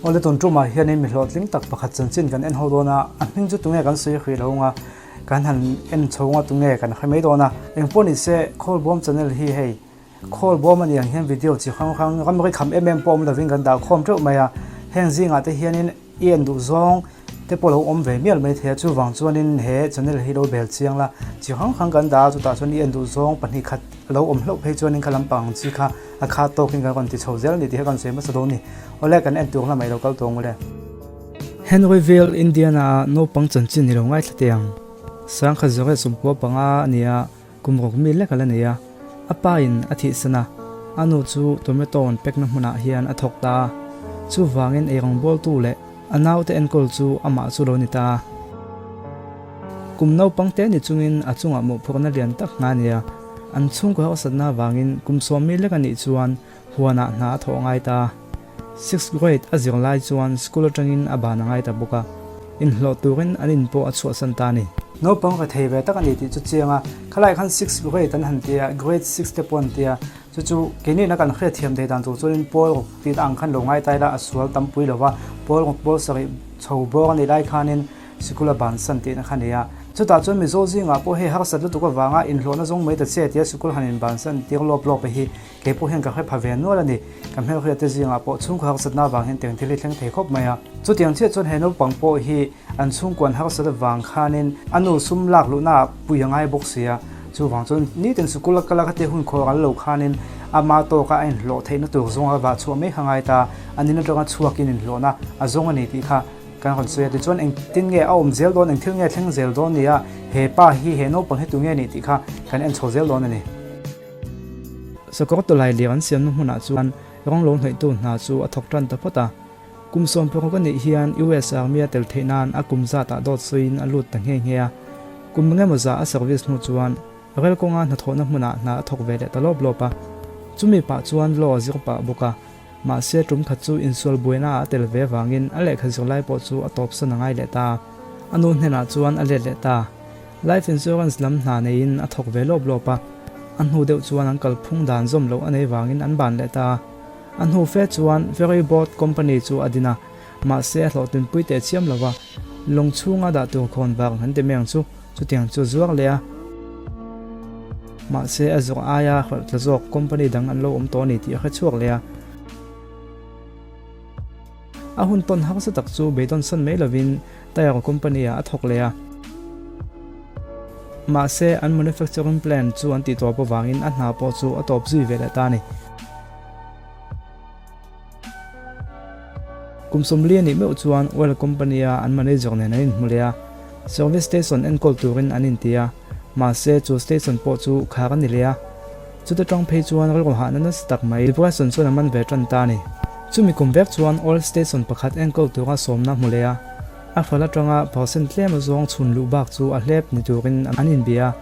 Awle tun tumah hianin mi hlawhtling tak pakhat chanchin kan en ho dawn a, a hming chu tunge kan sawi hrih lo anga kan han en chho anga tunge kan hre mai dawn a. Engpawh ni se Khawlbawm channel hi hei Khawlbawm a ni ang hian video chi hrang hrang ramri kham em em pawh awm lovin kan dah khawm teuh mai a, heng zingah te hianin i en duh zawng te pawh lo awm ve mial mai thei a, chuvang chuanin he channel hi lo bel chiang la, chi hrang hrang kan dah a, chutah chuan i en duh zawng pahnih khat a lo awm hlauh phei chuanin kha lampang ang chi kha a khat tawkin kan rawn ti chho zel a ni tih kha kan sawi hmasa dawn a ni. Awle kan en tur lamah i lo kal tawh ang ule. Henryville, Indiana-a naupang chanchin i lo ngaithla teh ang. Sangkhat zawreh 95 a ni a. Kum ruk mi lek a la nei a, a pa in a thihsan a, a nu chu tomato an pekna hmunah hian a thawk ta a, chuvangin eirawngbawltu leh a naute enkawl chu amah chu lo ni ta a. Kum naupang te ni chungin a chungah mawhphurhna lian tak hna a nei a, an chhungkaw harsatna avangin kum 10 mi lek a nih chuan huanah hna a thawh ngai ta a. Sixth grade a zir lai chuan school atangin a ban a ngai ta bawk a, inhlawh turin an in pawh a chhuahsan ta a ni. Naupang ka thei ve tak a ni tih chu chiang a, khalai khan sixth grade an han tia, grade six te pawh an tia, chu chu keini na kan hriatthiam thei dan tur chuanin pawl ruk tih ang khan lo ngai ta ila a sual tam pui lo va, pawl ruk pawl sarih chho bawr a nih lai khanin sikul a bansan tihna kha a ni a. Chutah chuan Mizo zingah pawh hei harsat lutuk avanga inhlawhna zawng mai ta che tia sikul han inbansan tir lawp lawp a hi Kei pawh hian ka hre pha ve nual a ni. Ka hmelhriat te zingah pawh chhungkaw harsatna avang hian teng thil hi thleng thei khawp mai a. Chutiang chiah chuan he naupang pawh hi an chhungkuan harsat avang khanin a nu sum lak luhna ah pui a ngai bawk si a. Chuvang chuan nitin sikul a kal a khatia hun khawr al lo khanin ama tawka a inhlawh theihna tur zawnga vah chhuah mai kha ngai ta. A nin atanga chhuakin inhlawhna a zawng a ni tih kha kan rawn sawi a. Tichuan engtin nge a awm zel dawn, eng thil nge thleng zel dawn ni a, he pa hi he naupang hi tunge ni tih kha kan en chho zel dawn a ni. Sakawr tawlai lian an siamna hmunah chuan rawng lo hnawihtu hna chu a thawk tan ta phawt a. Kum 16 a nih hian US Army a tel theih nan a kum zatah dawt sawiin a lut ta nghe nghe a. Kum engemaw zah a service hnu chuan rel kawnga hnathawhna hmunah hna a thawk ve leh ta lawp lawp a. Chumi pah chuan law a zir pah bawk a. Mahse tum khat chu insual buaina ah a tel ve avangin a lehkha zirlai pawh chu a tawpsan a ngai leh ta. A nu hnenah chuan a let leh ta. Life insurance lam hna neiin a thawk ve lawp lawp a, a hnu deuh chuan an kalphung dan zawm loh a nei vangin an ban leh ta a. A hnu fe chuan Ferry Boat Company chu a din a, mahse a hlawhtlinpui teh chiam lo va, lawng chhunga dah tur khawn vang an ti mai ang chu, chutiang chu a zuar leh a. Mahse a zawrh aia hlawhtla zawk company dang an lo awm tawh a ni tih a hre chhuak leh a. A hun tawn harsa tak chu beidawnsan mai lovin tyre company-ah a thawk leh a. Mahse, an manufacturing plant chu an tihtawp avangin a hna pawh chu a tawp zui ve leh ta a ni. Kum 40 a nih meuh chuan oil company-a an manager nen an inhmu leh a, service station enkawl turin an inti a, mahse chu station pawh chu khar a ni leh a. Chuta tang phei chuan rilru hahna nasa tak mai depression chuan a man ve tan ta a ni. Chumi kum vek chuan oil station pakhat enkawl tura sawmna hmu leh a, a hral atanga percent tlem azawng chhun luh bak chu a hlep ni turin an inbia a.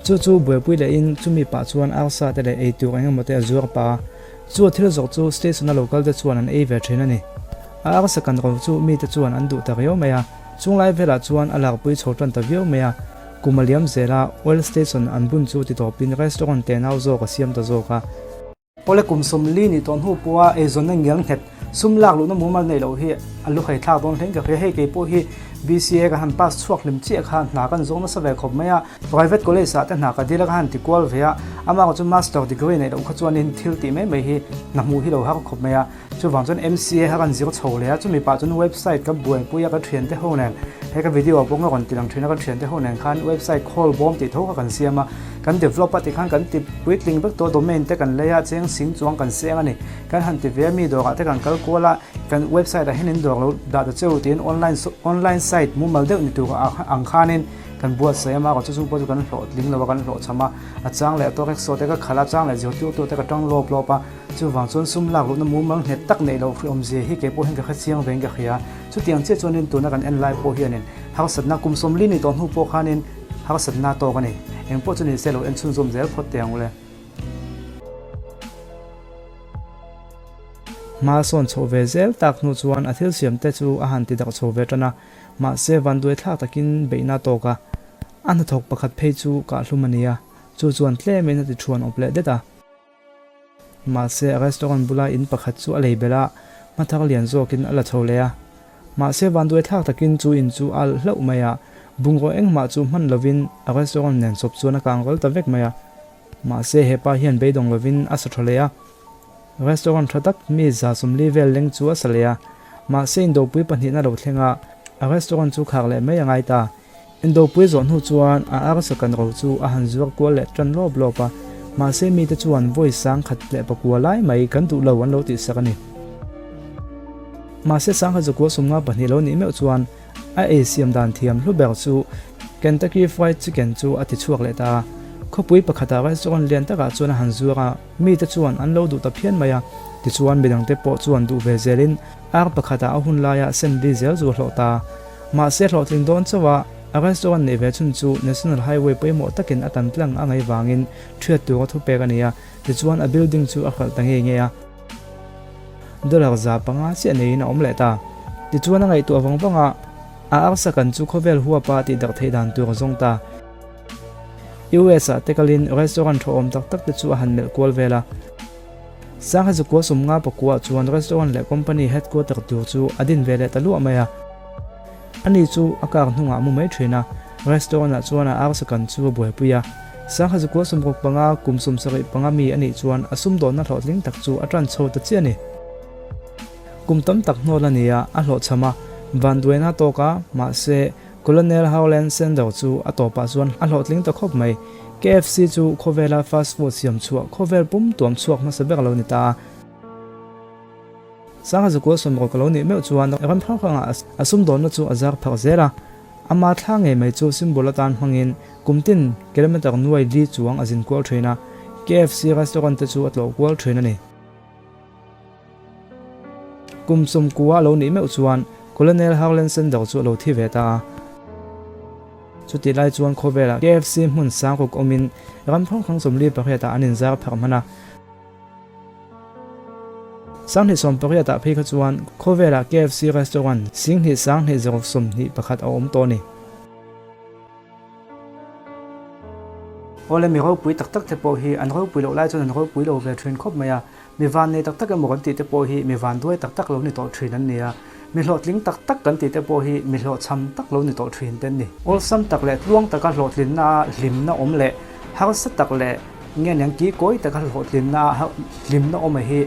Chu chu buaipui lehin chumi pah chuan arsa te leh eitur eng emaw te a zuar pah a. Chu a thil zawk chu station a local te chuan an ei ve thin a ni. A arsa kan ro chu mite chuan an duh ta riau mai a, chunglai velah chuan a larpui chho tan ta viau mai a. Kum a liam zel a, oil station an bun chu ti tawpin restaurant te nau zawk a siam ta zawk a. Awle kum 40 nih tawh hnu pawha eizawnna ngial nghet sum lak luhna mumal neih loh hi a lu hai thlak dawn hlein ka hria. Hei kei pawh hi BCA ka han pass chhuak hlim chiah kha hna kan zawng nasa ve khawp mai a, private college ah te hna ka dil a ka han ti kual ve a, amah chu master degree neih loh kha chuanin thil tih mai mai hi hna hmuh hi lo har khawp mai a. Chuvang chuan MCA kha kan zir chho leh a, chumi pah chuan website ka buaipui a ka thiante ho nen, he ka video ah pawh ka rawn ti lang thin a, ka thiante ho nen khan website call bawm tih tho kha kan siam a, kan develop a tikhan kan ti puitling vek tawh domain te kan lei a, cheng sing chuang kan seng a ni, kan han ti ve a mi dawrah te kan kal kual a, kan website ah hian in dawr lo dah ta cheu tiin online online site mumal deuh ni tur ang khanin kan buatsaih a, mahrawh chu chung pawh chu kan hlawhtling lo a, kan hlawhchham a, a chang leh a tawk rickshaw te ka khalh a, chang leh zirtirtu te ka tang lawp lawp a. Chuvang chuan sum lak luhna mumal nghet tak neih loh hriawmzia hi kei pawh hian ka hre chiang vein ka hria. Chutiang chiah chuanin tuna kan en lai pawh hianin harsatna kum 40 ni tawh hnu pawh khanin harsatna tawk a ni. Eng pawh chu ni se lo en chhunzawm zel phawt teh ang ule. Hma sawn chhoh ve zel tak hnu chuan a thil siam te chu a han ti darh chho ve tan a, mahse vanduai thlak takin beihna tawk a, a hnathawk pakhat phei chu kahhlum a ni a, chu chuan tlemin a ti thuan awp leh det a. Mahse, a restaurant bula in pakhat chu a lei belh a, Hmathar lian zawkin a la chho leh a. Mahse vanduai thlak takin chu in chu a alh hlauh mai a, bungraw engmah chu hman lovin a restaurant nen chawp chuan a kang ral ta vek mai a. Mahse hepa hian beidawng lovin a sa tha leh a. Restaurant tha tak mi 140 vel leng chu a sa leh a. Mahse indopui pahnihna lo thleng a, a restaurant chu khak leh mai a ngai ta. Indopui zawh hnu chuan a arsa kan ro chu a han zuar kual leh tan lawp lawp a, mahse mite chuan vawi 1009 lai mai kan duh lo an lo tihsak a ni. Mahse 1924 lo nih meuh chuan a ei siam dan thiam hlu ber chu Kentucky Fried Chicken chu a ti chhuak leh ta a. Khawpui pakhata restaurant lian takah chuan a han zuar a, mite chuan an lo duh ta phian mai a, tichuan midangte pawh chuan duh ve zelin ar pakhatah a hun laia sen li zel chu a hlawh ta. Mahse hlawhtling dawn chauh a, a restaurant neih ve chhun chu National Highway pawimawh takin a tan tlang a ngaih vangin thiat tura thupek a ni a, tichuan a building chu a hralh ta ngei ngei a. Dollar 500 chiah neiin a awm leh ta. Tichuan a ngaihtuah vang vang a, a arsa kan chu khawvel huapa tih darh theih dan tur a zawng ta. US ah te kalin restaurant thawhawm tak tak te chu a han melh kual vel a. 1959 chuan restaurant leh company headquarter tur chu a din ve leh ta luah mai a. Ani chu a car hnungah a mu mai thin a, restaurant ah chuan a arsa kan chu a buaipui a. 1965 kum 75 mi a nih chuan a sumdawnna hlawhtling tak chu a tan chho ta chiah a ni. Kum tam tak hnawl a ni a, a hlawhchham a, vanduaina tawk a, mahse, Colonel Howland Sanders chu a tawpah chuan a hlawhtling ta khawp mai. KFC chu khawvela fast food siam chhuah khawvel pum tuam chhuak hmasa ber lo ni ta a. 1960 ka lo nih meuh chuan ram hrang hrangah a sumdawnna chu a zar phak zel a. Ama thla ngei mai chu symbol atan hmangin kum tin kilometer nuai li chuang a zin kual thin a. KFC restaurant te chu a tlawh kual thin a ni. Kum 90 a lo nih meuh chuan Colonel Harlan Sanders chu a lo thi ve ta a. Chutih lai chuan khawvelah KFC hmun sang ruk awmin ram hrang hrang 48 ah an inzar pharh hman a. 2018 ah phei kha chuan khawvelah KFC restaurant 2 2 0 21 a awm tawh a ni. Awle mi ropui tak tak te pawh hi an ropui loh lai chuan an ropui lo ve thin khawp mai a, mi van nei tak tak emaw kan tih te pawh hi mi van duai tak tak lo ni tawh thin an ni a, mi hlawhtling tak tak kan tih te pawh hi mi hlawhchham tak lo ni tawh thin te an ni. Awlsam tak leh tluang taka hlawhtlinna a hlimna awm leh harsa tak leh nge niang kikawi taka hlawhtlinna a hlimna awm hi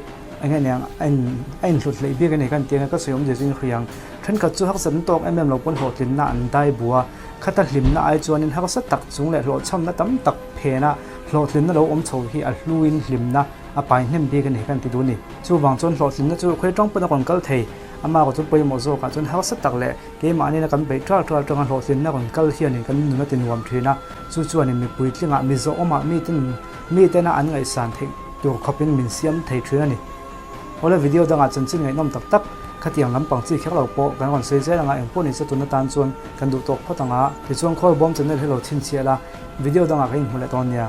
enge niang a in a inhlut hleih bik a ni kan tih anga ka sawi awmzia chu inhriang thenkhat chu harsat an tawk em em lo pawn hlawhtlinna an dai bua. Khata hlimna ai chuanin harsa tak chung leh hlawhchhamna tam tak phena hlawhtlinna lo awm chho hi a hluin hlimna a pai hnem bik a ni kan ti duh a ni. Chuvang chuan hlawhtlinna chu khawi tawng pawn a rawn kal thei. Ama erawh chu pawimawh zawkah chuan harsa tak leh keimahniin a kan beih ṭal ṭal ṭanga hlawhtlinna rawn kal hianin kan nun a ti nuam ṭhin a. Chu chuanin mipui tlingah mizoawmah miten mitena an ngaihsan theih tur khawpin min siam thei ṭhin a ni. Awle video dangah chanchin ngaihnawm tak tak khatiang lampang chi kher lo pawh kan rawn sawi zel anga engpawh nise tun atan chuan kan duh tawk phawt anga tichuan Khawlbawm channel hi lo chhinchhiah la video dangah kan inhmu leh dawn nia.